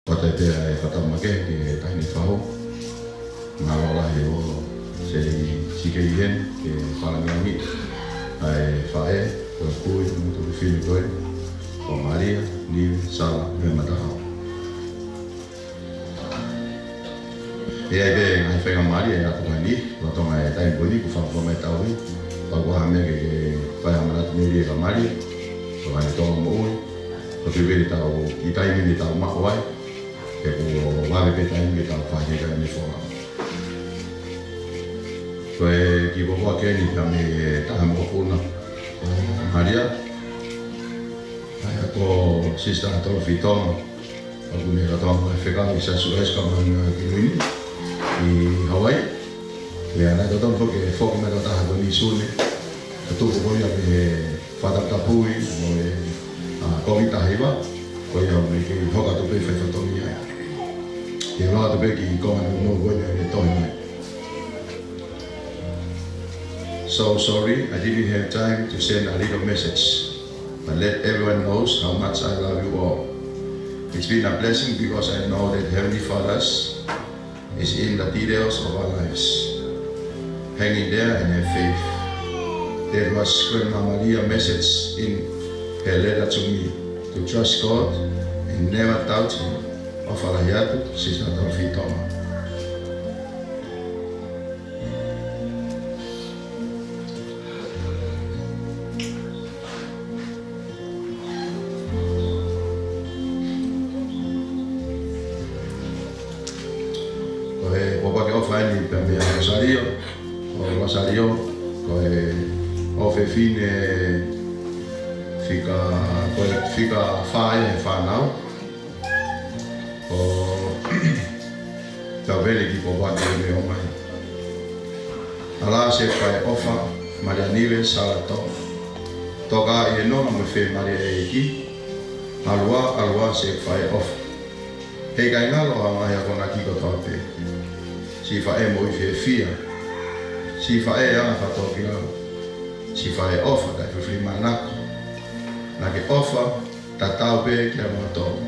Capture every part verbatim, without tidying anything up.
Pata pē ʻa e fakamālō ki he taʻahine fahu. Mālō lahi ʻo Seli Sikeien ke fakalāngilangi ʻa e faʻē, ko e kui, mo e tuofefine ko ē, ko Malia Nive Sala Nive Matahao. ʻE ʻi ai pē ngaahi faingamālie ʻe ʻatu ngani, lolotonga e taimi ko eni kuo fakafofonga mai e tau ni, pea ʻoku ʻi ai ha meʻa ke, ke fai ha manatu melie kia Malia, ko ʻene tō moʻui, ko e tuʻu pē ʻi he tau, ʻi he taimi ni tau maʻu ai, he kuo vave pē taimi ke tau fai he kakai ni fola. Ko e kiʻi pōpoaki eni pea mei he taha mokopuna ʻo Malia, ʻa ia ko Sister Tolofi Tonga, ʻoku ne lolotonga fekau ʻi he S U S ka mai ki Luini, ʻi Hawaii. Pea naʻe totonu foki ke foki mai ki he taha ko eni ʻi Sune, ka tuku ko ia mei he fakatapui mo e, ʻa, Covid taha hiva, ko ia ʻoku ne kei hoko atu pē fai fatongia ai. Ke lau atu pē kiʻi konga nounou ko ia ʻoku ne tohi mai. So sorry, I didn't have time to send a little message, but let everyone knows how much I love you all. It's been a blessing because I know that Heavenly Father's is in the details of our lives. Hang in there and have faith. That was Grandma Malia message in her letter to me, to trust God and never doubt Him. ʻOfa lahi atu, Sister Tolofi Tonga. Ko e pōpoaki ʻofa eni pea mei a Rosario, ʻo Rosario, ko e ʻofefine fika, ko e fika fā ia he fānau. ʻO tau pehē ki he pōpoaki ʻoku ne ʻomai. ʻAlā Sēkope ʻofa, Malia Nive Sala Tonga. Toka ʻi he nonga mo e fiemālie ʻa e ʻEiki. ʻAlā, ʻalā Sēkope ʻofa. He ʻikai ngalo ʻa e ngaahi akonaki kotoa pē. Siʻi faʻē moʻui fiefia. Siʻi faʻē anga fakatōkilalo. Siʻi faʻē ʻofa kae filifilimānako. Naʻa ke ʻofa tatau pē kiate kimautolu.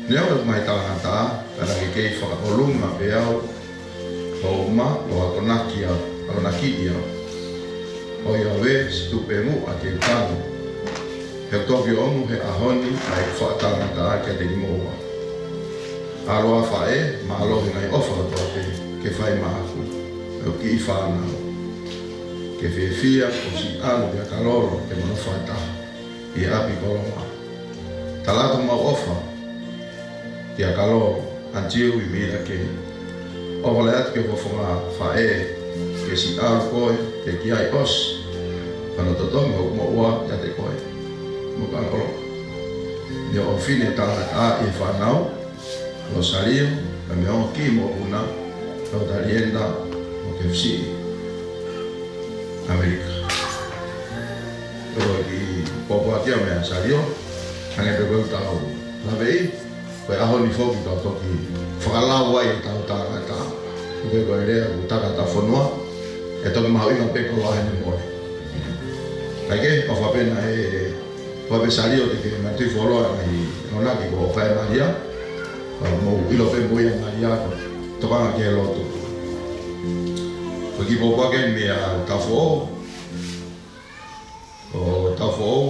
Neongo ʻeku ngaahi talangataʻa, ka naʻa ke kei fakaʻolunga pē au, ʻo uma, ʻo akonaki au, akonakiʻi au. ʻOiauē, siʻi tuʻu pē muʻa ke u tangi. He ʻoku toki ʻomi he ʻaho ni ʻa e fakatalangataʻa kiate kimoua. ʻAlā faʻē, mālō he ngaahi ʻofa kotoa pē ke fai maʻaku. ʻEku kiʻi fānau. Ke fiefia, ʻosi ʻalu kia Kalolo ke mo nofo fakataha ʻi ʻapi ko Loma. Tala atu homau ʻofa kia Kalolo, until we meet again. ʻOfa lahi atu ki ho fofonga faʻē, ke siʻi ʻalu koe, ke ki ai ʻosi. Ka naʻe totongi hoku moʻua kiate koe mo Kalolo. Mei ho ʻofefine talangataʻa ʻi he fānau, Rosario, pea mei ho kiʻi mokopuna, Lautalienda, mo Kefisi, ʻAmelika. Ko e kiʻi pōpoaki ia mei a Rosario, hangē pē ko ʻetau laveʻi, ko e ʻaho ni foki tau toki fakalau ai ʻetau talangataʻa. Ko e, ko e lea ʻoku taka ʻetau fonua, ʻe toki mahuʻinga pē ko e ʻaho ni mo e. Kae kehe, ʻofa pē naʻe, ʻofa pē Rosario ke ke manatuʻi fuoloa ʻa e ngaahi akonaki kuo fai ʻe Malia. Pea mou ʻilo pē mo ia ʻa Malia ko e tokanga ki he lotu. Ko e kiʻi pōpoaki eni mei a Taufoʻou. ʻO Taufoʻou.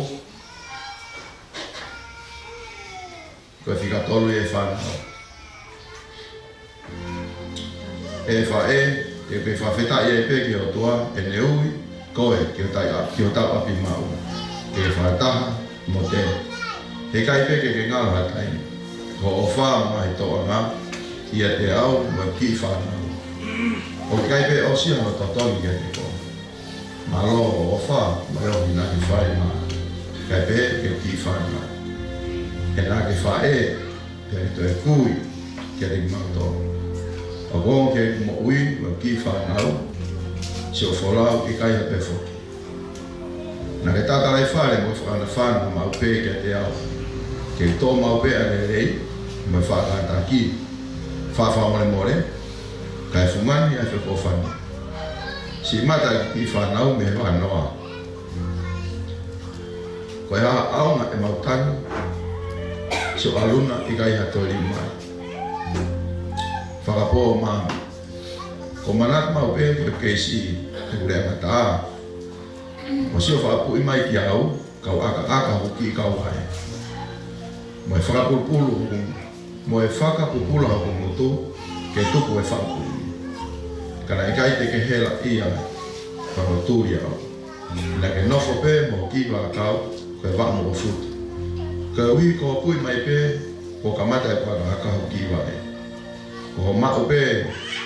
Ko e fika tolu ʻi he fānau. ʻE faʻē, ʻoku ou fakafetaʻi ai pē ki he ʻOtua, ʻene ui koe ki hotau ʻa-, ki hotau ʻapi maʻu. Ke fakataha mo te. He ʻikai pē ke ke ngalo ha taimi. Ko hoʻo ʻofa mo e ngaahi tōʻonga ʻiate au mo e kiʻi fānau. ʻOku ʻikai pē ʻosi hono totongi kiate koe. Mālō hoʻo ʻofa, mālō hoʻo hinga ke fai maʻa. ʻIkai pē ke u kiʻi fānau. He naʻa ke faʻē, pea ke toe kui kiate kimautolu. ʻOku ongo ki heʻeku moʻui, ʻeku kiʻi fānau, siʻo folau ʻikai ha pē foki. Naʻa ke tatalaifale mo fakanafana maʻu pē kiate au. Ke u tō maʻu pē ʻa e lelei, mo e faʻa kātaki, faʻa fakamolemole, kae fungani ʻa e feʻofoʻofani. Siʻi mata ʻeku kiʻi fānau mei he vanoa. Ko e hā ha ʻaonga ʻemau tangi? Sio ʻalunga ʻikai ha toe liʻi mai. Fakapō maama. Ko e manatu maʻu pē ke u kei siʻi ʻeku lea ngataʻa. Mo sio fakapuʻi mai kiate au, kau ʻakaʻaka hoku kiʻi kauvaʻe. Mo e fakapulupulu hoku, mo e fakapupula hoku ngutu, ke tuku e fakapuʻi. Ka naʻe ʻikai te ke hela ia, fano tui au. Naʻa ke nofo pē mo kiʻi vaʻakau, ko e vaʻa mo futu. Koeʻuhi ko e puʻi mai pē, kuo kamata e ʻakaʻaka hoku kiʻi vaʻe. Ko hoʻo maʻu pē,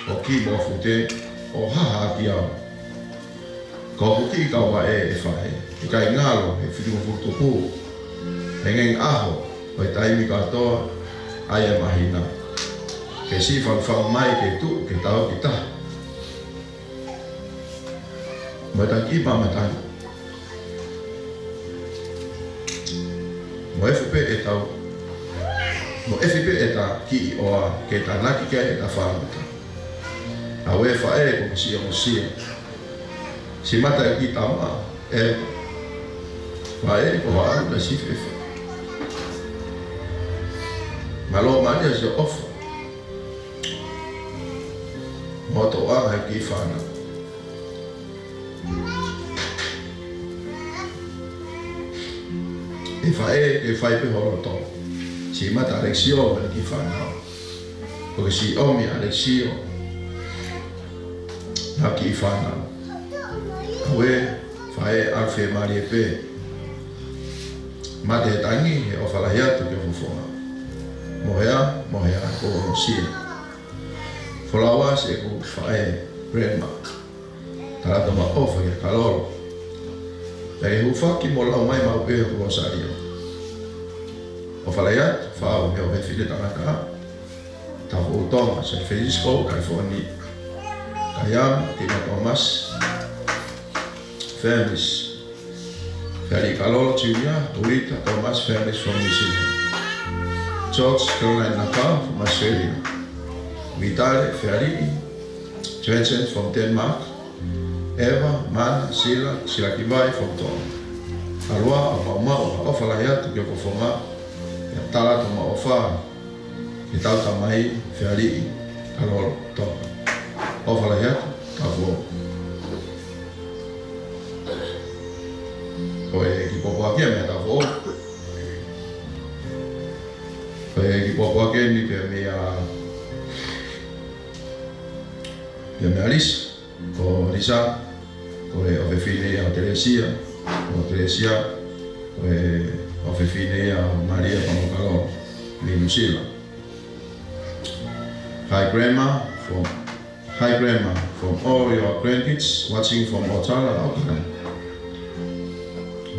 ʻo kiʻi mo fute, ʻo haha ki au. Ko hoku kiʻi kauvaʻe ʻe faʻē, ʻikai ngalo he fitungofulu tupu. He ngaahi ʻaho, ʻo e taimi kātoa, ʻa e māhina. Ke siʻi fakafangu mai ke tuʻu, ke tau ki tahi. Mo e taki pamatai. Mo efu pē ʻetau. Mo efu pē ʻeta kiʻi ʻoa ke tānaki ki ai ʻeta fānau. ʻAuē faʻē ko e siʻi ʻosi. Siʻi mata e kiʻi tama, ʻe. Faʻē ko haʻu na siʻi fefe. Mālō mai ia siʻo ʻofa. Mo toʻa e kiʻi fānau. ʻE faʻē, ke fai pē ho loto. Siʻi mata ʻAlekisio, ʻa e kiʻi fānau. Ko ke siʻi ʻomi ʻAlekisio. ʻA e kiʻi fānau. ʻAuē, faʻē ʻalu fiemālie pē. Mate he tangi, he ʻofa lahi atu ki ho fofonga. Mohe ā, mohe ā, ko ʻosi. Folau ā siʻeku faʻē, Grandma. Tala atu hoʻoma ʻofa kia Kalolo. Pea ke hūfaki mo lau mai maʻu pē hoku lōsālio. ʻOfa lahi atu, fau, he ʻofefine tangata. Tafoʻou Tonga, San Francisco, California. Kayama, Tina Thomas. Families. Fealiʻi Kalolo Junior, Rita Thomas, families from New Zealand. George Caroline Naka from Australia. Vitale, Fealiʻi Jensen from Denmark. Eva, Mana, Sila, Sila Kivai from Tonga. ʻAlu ā, ʻo maumau, ʻofa lahi atu ki ho fofonga. ʻIo, tala atu hoʻoma ʻofa. Ki heʻetau tamai, Fealiʻi Kalolo Tonga. ʻOfa lahi atu, Tafoʻou. Ko e kiʻi pōpoaki ia meia Tafoʻou. Ko e kiʻi pōpoaki eni pē meia, pē meia Lisa. Ko Lisa, ko e ʻofefine ia ʻo Telesia, ko Telesia, ko e ʻofefine ia ʻo Malia pea mo Kalolo, mei Nuʻusila. Hi Grandma, from, hi Grandma, from all your grandkids watching from Ōtara, Auckland.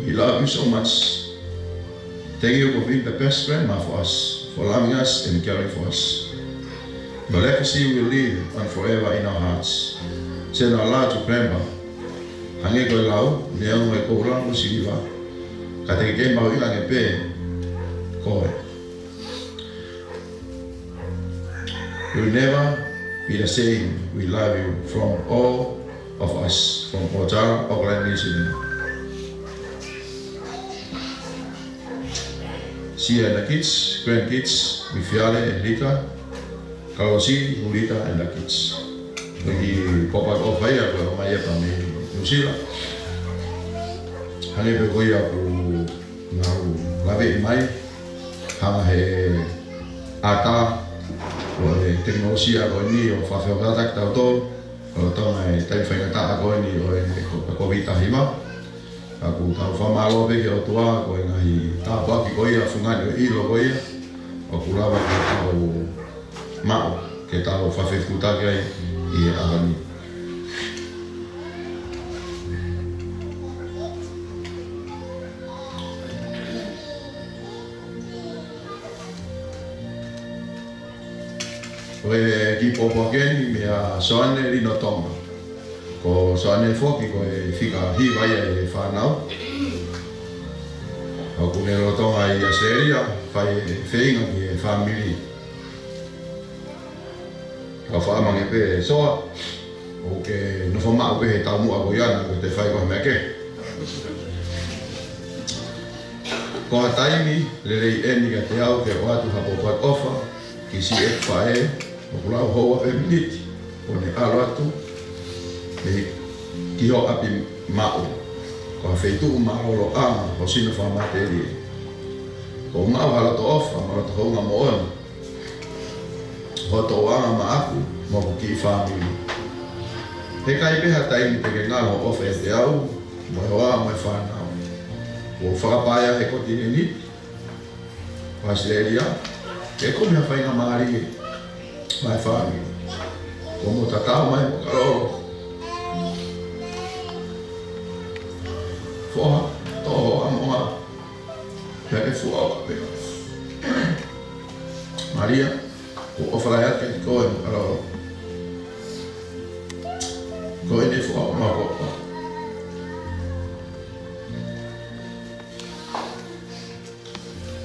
We love you so much. Thank you for being the best grandma for us, for loving us and caring for us. Your legacy will live on forever in our hearts. Send our love to Grandpa. Hangē ko e lau, neongo e koula mo siliva, ka te ke mahuʻinga ange pē koe. You'll never be the same. We love you from all of us from Ōtara, Auckland, New Zealand. Sia and the kids, grandkids, Mifiale and Rita, Kalosi, Rita and the kids. Ko e kiʻi pōpoaki ʻofa ia kuo ʻomai ia pē mei Nuʻusila. Hangē pē ko ia kuo nau laveʻi mai, hanga he ʻata ʻo e tekinolosia ko eni ʻo fakafehoanaki kitautolu, ʻo Tonga he taimi faingataʻa ko eni ʻo e ko-, Kōviti taha hiva. Ka ʻoku tau fakamālō pē ki he ʻOtua ko e ngaahi tāpuaki ko ia, fungani ʻo e ʻilo ko ia, ʻoku lava ke tau maʻu, ke tau fakafetuʻutaki ai ʻi he ʻaho ni. Ko e kiʻi pōpoaki eni meia Soane Lino Tonga. Ko Soane foki ko e fika hiva ia ʻi he fānau. ʻOku ne lolotonga ʻi ʻAositelēlia, fai e feinga ki he fāmili. Ka faʻa mange pē Soa, ʻoku ke nofo maʻu pē he taumuʻa ko ia naʻa ke toe fai ko e meʻa kehe. Ko ha taimi lelei ʻeni kiate au ke ʻoatu ha pōpoaki ʻofa ki siʻeku faʻē, ʻoku lau houa pē miniti, ʻo ne ʻalu atu mei ki ho ʻapi maʻu. Ko ha feituʻu mālōlōʻanga ho sino fakamatelie. ʻOku ou maʻu ha loto ʻofa mo loto houngaʻia moʻoni ho tokanga maʻaku mo hoku kiʻi fāmili. He ʻikai pē ha taimi te ke ngalo ʻofa ʻiate au, mo e hoa mo e fānau. ʻOku ou fakapaea he kōtinēniti ʻo ʻAositelēlia, ke kumi ha faingamālie maʻa e fāmili. Kuo mou tatau mai mo Kalolo. Foha, toho, amo nga. Pea ke fua o ka pea. Malia, ʻoku ou ʻofa lahi atu kiate koe mo Kalolo.